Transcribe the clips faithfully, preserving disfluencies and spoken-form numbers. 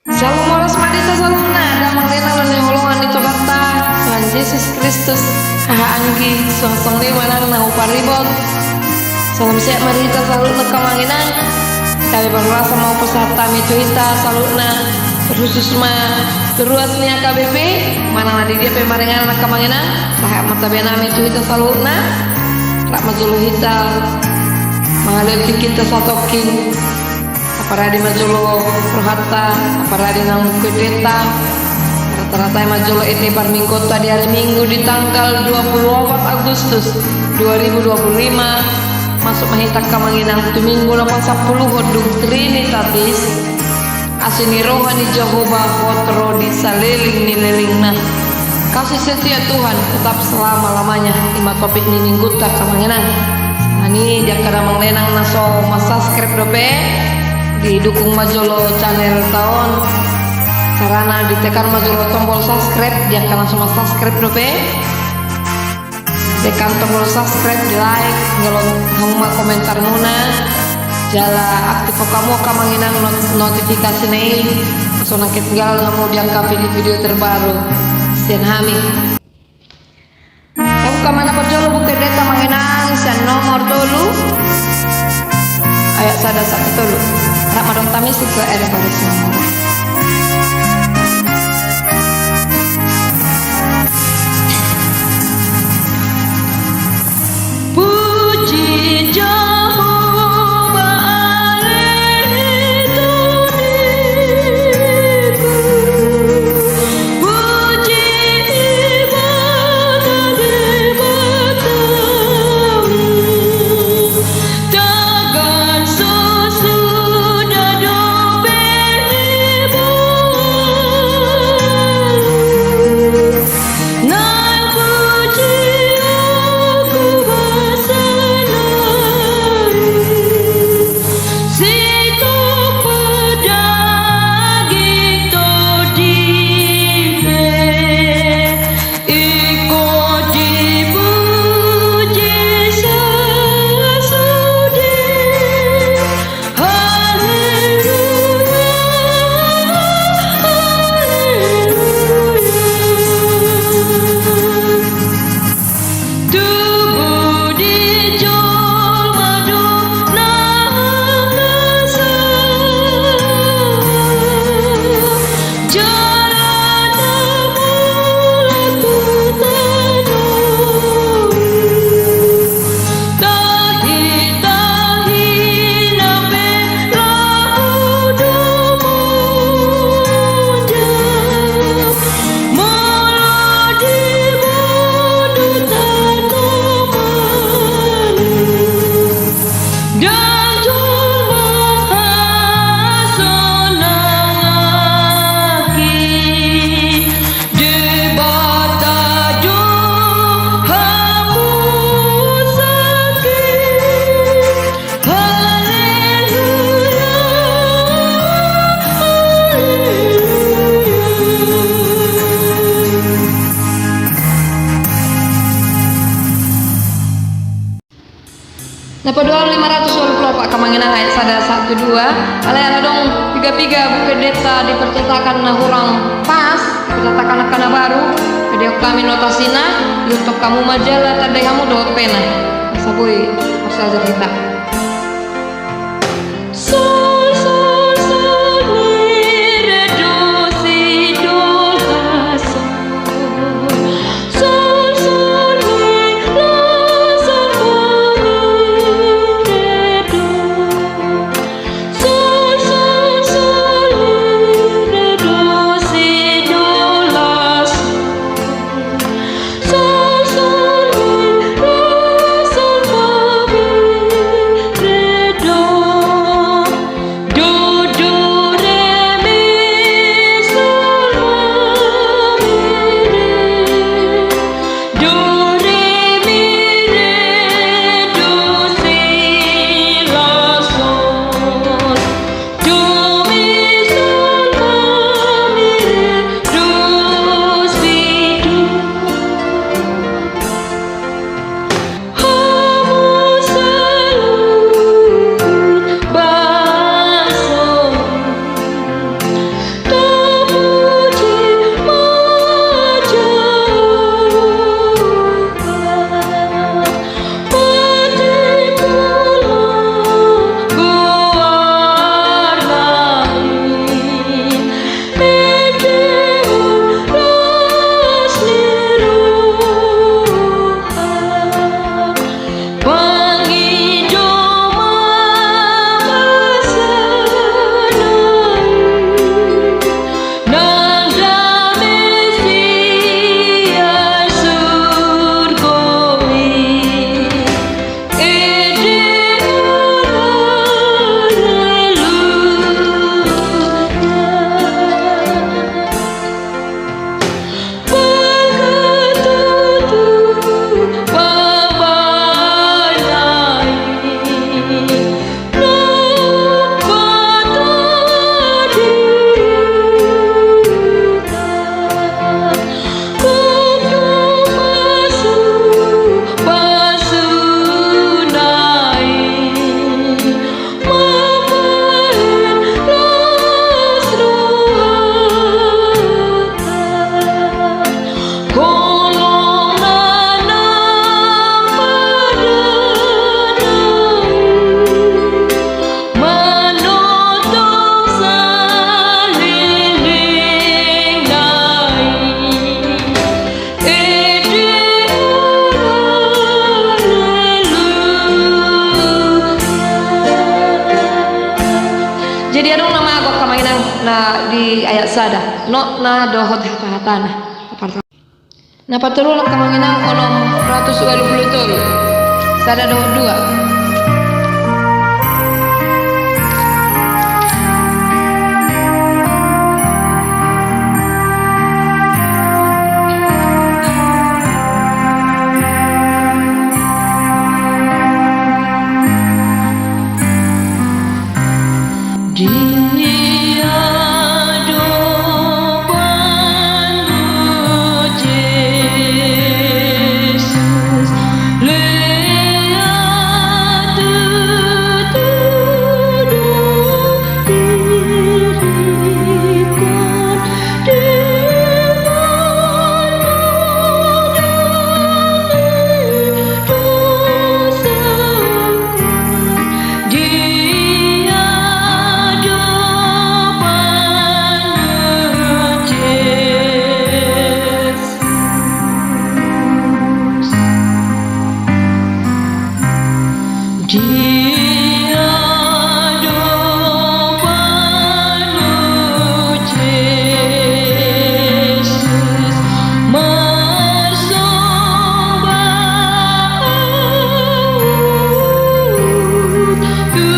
Salam horas ma di hita saluhutna, damang dainang na hinaholongan ni Tuhanta, Tuhan Jesus Kristus, haha anggi, suang songon i ma nang na huparibot. Salam sehat ma di hita saluhutna angka amang inang. Gabe parhorasan ma hupasahat hami tu hita saluhutna, terkhusus ma tu ruas ni H K B P, manang na di dia pe maringanan angka amang inang, sahat ma tabe nami tu hita saluhutna. Rap ma jolo hita mangalehon tingkinta satongkin. Aparadi ma jolo rohanta, aparadi nang buku endenta. Rata-rata ma jolo ende parmingguonta di hari Minggu di tanggal dua puluh opat Agustus dua ribu dua puluh lima. Masuk ma hita angka amang inang tu minggu na pasampuluhon dung Trinitatis. Asi ni roha ni Jahowa hot ro di saleleng ni lelengna. Kasih setia Tuhan tetap selama-lamanya, i ma topik ni minggunta angka amang inang. Songon i di angka damang dainang na so mansubscribe dope, didukung ma jolo channelta on. Carana ditekan ma jolo tombol subscribe di angka na so mansubscribe dope. Tekan tombol subscribe, di like, jolo hamu ma komentarmuna. Jala aktifhon hamu angka amang inang not-, notifikasina i, asa unang ketinggalan hamu di angka video-video terbaru sian hami. Buka ma na parjolo buku endenta amang inang sian nomor tolu. Ayat sada sahat tu tolu. Rap ma dohot hami sian ayat na parjolo. Puji Jahowa ale Tuhanku. Puji Ibana Debata. Tagan so suda dope dibalu. Nang puji hubasanon i. Sitopot daging tondi pe. Ingkon dipuji sasude. Haleluya, haleluya. Tubu di jolma do na hamnasa. Jala na mulak tu tano i. Tahi-tahina pe laho do monja. Molo diboto tanoman i. Ndang jolma hasonangan i, Debata do hamusuhon i. Haleluya, haleluya. Na paduahon lima ratus walu pulu opat, angka amang inang, ayat sada sahat tu dua. Alai ala adong piga-piga buku endenta di percetakan na hurang pas, percetakan angka na baru, didok hami notasina, ihuthon hamu ma jala tandai hamu dohot pena. Asa boi marsiajar hita. Sol, sol, sol, mi, re, do, si, do, la, sol. Sol, sol, mi, la, sol, fa, mi, re, do. Sol, sol, sol, mi, re, do, si, do, la, sol. Sol, sol, mi, la, sol, fa, mi, Jadi adong nama ago angka amang inang na di ayat sada, notna dohot hata-hatana. Na partalu angka amang inang onom ratus ualu pulu tolu. Sada dohot dua. Di adopan Jesus, leat tutu dirikan, dengan dosa di adopan Jesus. Di adopan Jesus, marsomba ahu tu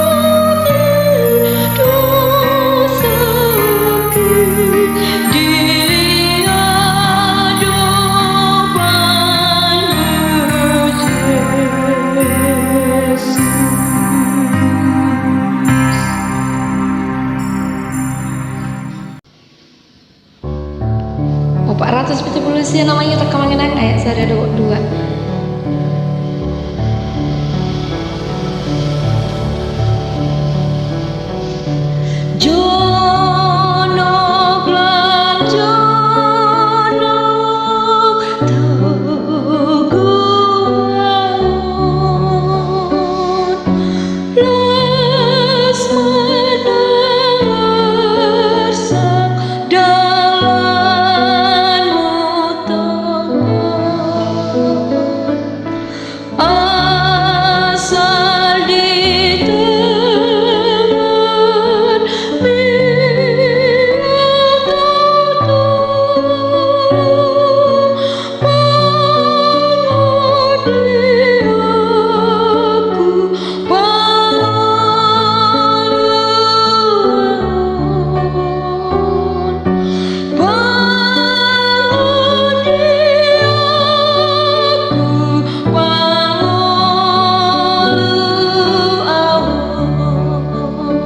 Kinamati dosaku di adopanmu, Jesus. Opat ratus pitu pulu sia, nama i angka amang inang, ayat sada dohot dua. Jonok lan jonok togu ahu, las manarsak dalanmu tongon. Asal di tanganmu au tongtong. Pangolu ahu, pangolu ahu, pangolu ahu, pangolu ahu.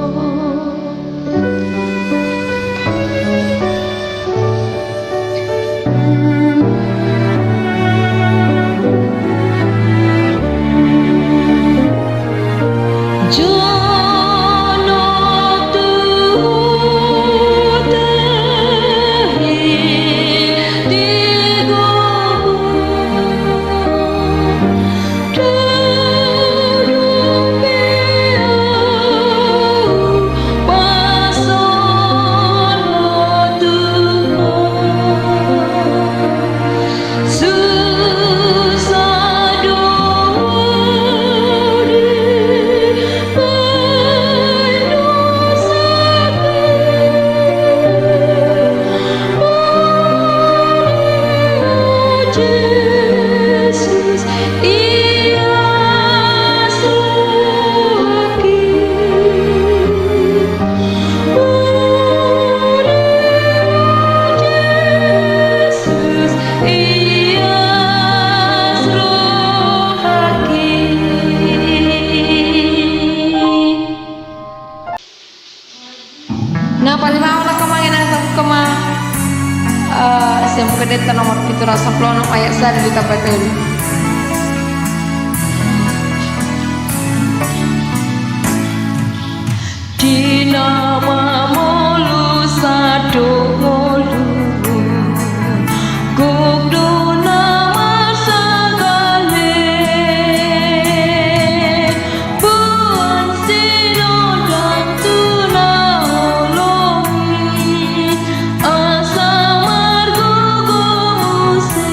Jonok tu huta i di gogo. Dung pe ahu pasahat Tuhan. Susah do dibaen dosaku. Mauliate Jesus, ias rohangki. Mauliate Jesus, ias rohangki. Na palimahon angka amang inang, tangkas ma, eh, sian Buku Ende nomor pitu ratus sampulu onom ayat sada ditambah tolu. Di na mamolus sandok ngolu, gok do na marsagale. Boan sinondang tu na holong i, asa margogo muse.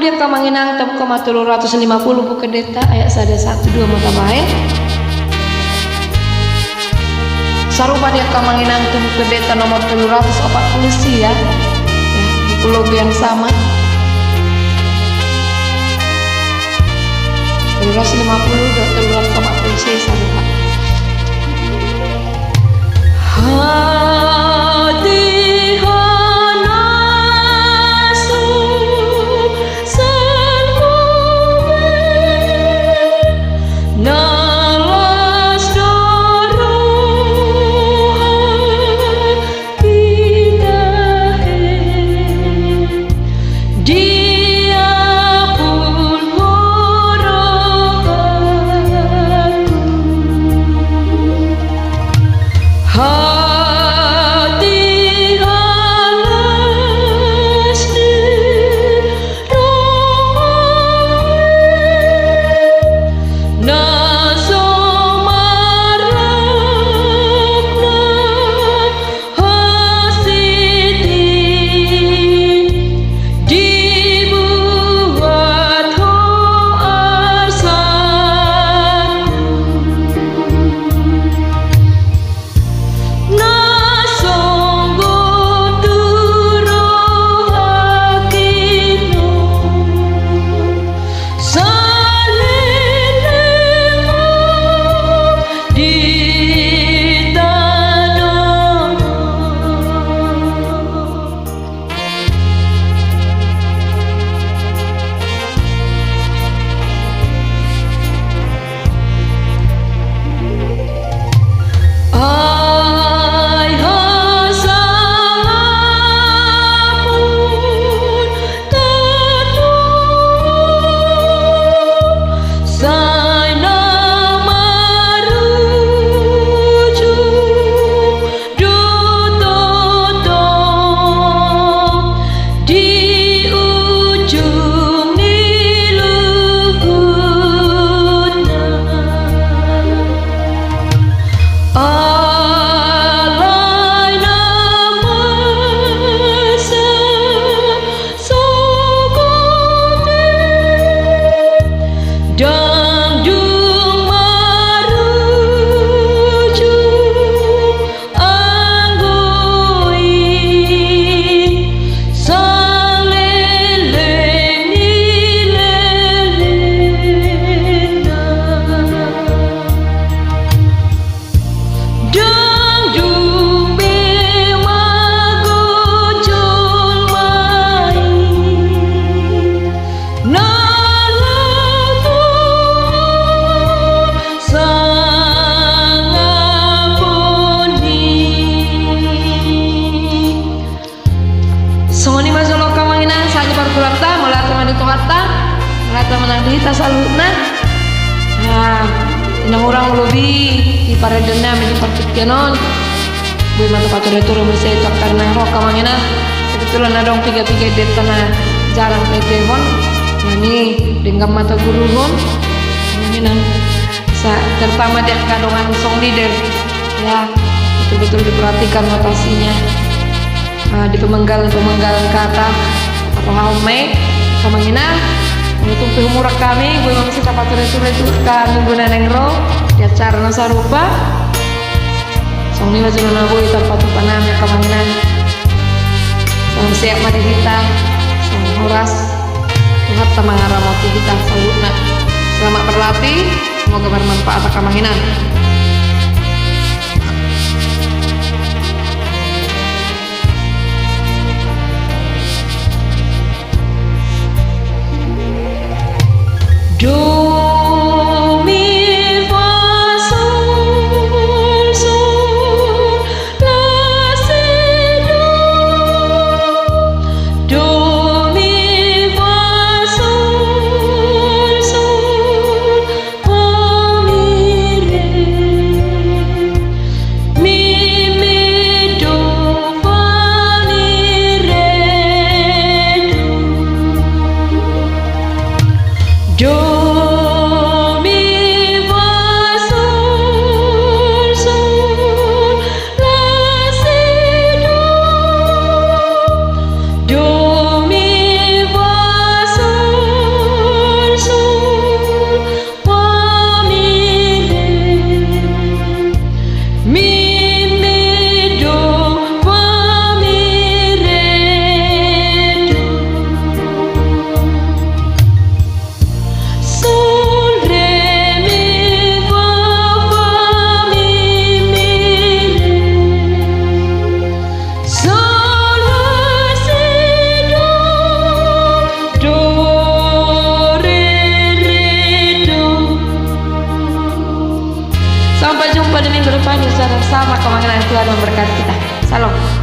Di angka amang inang, tabungka ma tolu ratus lima puluh buku deta, ayat sada, satu, dua ma tabaen. Sarupa di angka amang inang tu buku deta nomor tolu ratus opat puluh sia. Ya, buku logo yang sama. Tolu ratus lima puluh dohot tolu ratus opat puluh sia sarupa. Hatiha na so salpu be, na las do roha hita he. Dia pun ho rohangku. Hatiha las ni roha e, na so marlapna hasitin, dibuat ho arsakku. Na songgop tu rohangki nuaeng, saleleng ma di tano. Ai hasangapon tano, sai na marujung do tongtong di ujung ni luhutna. Alai na masa songon i, ndang dung marujung anggo i, saleleng ni lelengna. Ndang dung be mago jolma i, na laho tu hasangapon i. Songon i ma jolo angka amang inang, sahat ni parguranta, mauliate ma di Tuhanta, mauliate ma nang di hita saluhutna. Nah, inang hurang lobi di parende nami di partingkian on. Boi ma tapature-ture muse tu angka na ro angka amang inang. Kebetulan adong piga-piga deta na jarang taendehon. Nami denggan ma taguruhon. Amang inang. Sa-, terutama di angka dongan song leader. Ya, betul-betul diperhatikan notasinya. Ah, di pemenggalan-pemenggalan kata, atau hal me, angka amang inang, molo tung pe humurang hami, boi ma muse tapature-ture tu angka minggu na naeng ro, di acara na sarupa. Songon i ma jolo na boi tarpatupa nami angka amang inang. Salam sehat ma di hita, salam horas. Tuhanta mangaramoti hita saluhutna. Selamat berlatih, semoga bermanfaat angka amang inang. Do, mi, fa, sol, sol, la, si, do. Do, mi, fa, sol, sol, fa, mi, re. memberkati kita. Shalom.